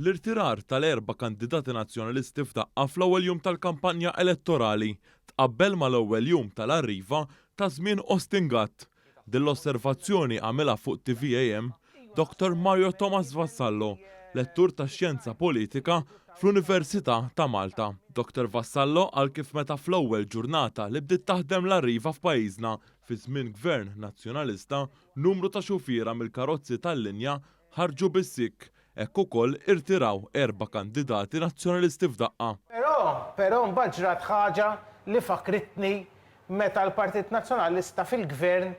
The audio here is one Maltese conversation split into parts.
L-irtirar tal-erba' kandidati Nazzjonalisti f'daqqa fl-ewwel jum tal-kampanja elettorali tqabbel mal-ewwel jum tal-Arriva ta' żmien Austin Gatt. Din l-osservazzjoni għamilha fuq TVAM Dottor Mario Thomas Vassallo, lettur tax-Xjenza Politika fl-Università ta' Malta. Dottor Vassallo qal kif meta fl-ewwel ġurnata li bdiet taħdem l-Arriva f'pajjiżna fi żmien Gvern Nazzjonalista, numru ta' xufiera mill-karozzi tal-linja ħarġu bis-sikk, hekk ukoll irtiraw erba' kandidati Nazzjonalisti f'daqqa. Però, però mbagħad ġrat ħaġa li fakkritni meta l-Partit Nazzjonalista fil-Gvern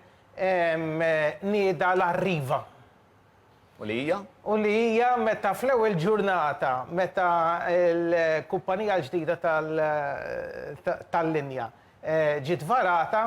nieda l-Arriva. U li hija? U li hija meta fl-ewwel ġurnata meta l-kumpanija l-ġdida tal-linja ġiet varata,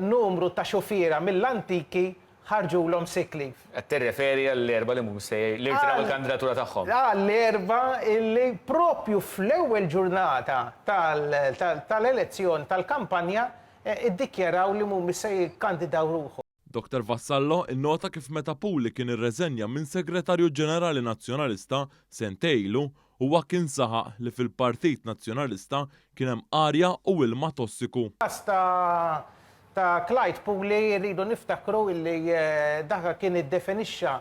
numru ta' xufiera mill-antiki ħarġulhom sick leave. Qed tirreferi għall-erba' li mhumiex se li rtiraw il-kandidatura tagħhom. Għall-erba' li proprju fl-ewwel ġurnata tal-elezzjoni tal-kampanja ddikjaraw li mhumiex se jikkandidaw ruħhom. Dottor Vassallo innota kif meta Puli kien irreżenja minn Segretarju Ġenerali Nazzjonalista sentejn ilu, huwa kien saħaq li fil-Partit Nazzjonalista kien hemm arja u ilma tossiku. Każ ta' ta' Clyde Puli rridu niftakru illi dak kien iddefinixxa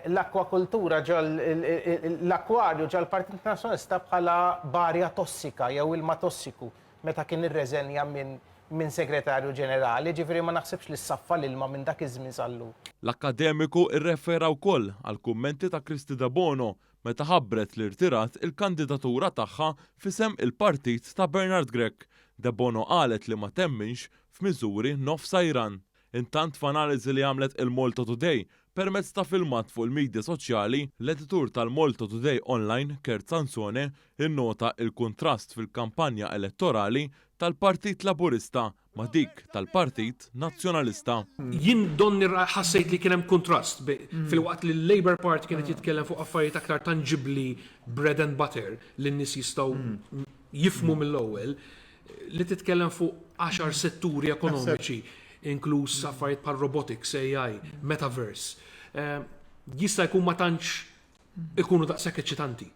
l-akkwakultura ġo l-akkwarju ġol-Partit Nazzjonalista bħala b'arja tossika jew ilma tossiku meta kien irreżenja minn minn Segretarju Ġenerali, jiġifieri ma naħsibx li ssaffa l-ilma minn dak iż-żmien sal-lum. L-akkademiku rrefera wkoll għall-kummenti ta' Kristy Debono meta ħabbret li rtirat il-kandidatura tagħha f'isem il-partit ta' Bernard Grech. Debono qalet li ma temminx f'miżuri nofs sajran. Intant f'analiżi li għamlet il-Malta Today permezz ta' filmat fuq il-midja soċjali, l-editur tal-Malta Today Online Kurt Sansone innota il-kuntrast fil-kampanja elettorali tal-Partit Laburista ma' dik tal-Partit Nazzjonalista. Jien donni ħassejt li kien hemm kuntrast filwaqt li l-Labour Party kien qed jitkellem fuq affarijiet aktar tanġibbli bread and butter li n-nies jistgħu jifhmu mill-ewwel, li titkellem fuq għaxar setturi ekonomiċi, inkluż affarijiet bħal robotics, AI, metaverse, jista' jkun ma tantx ikunu daqshekk eċċitanti.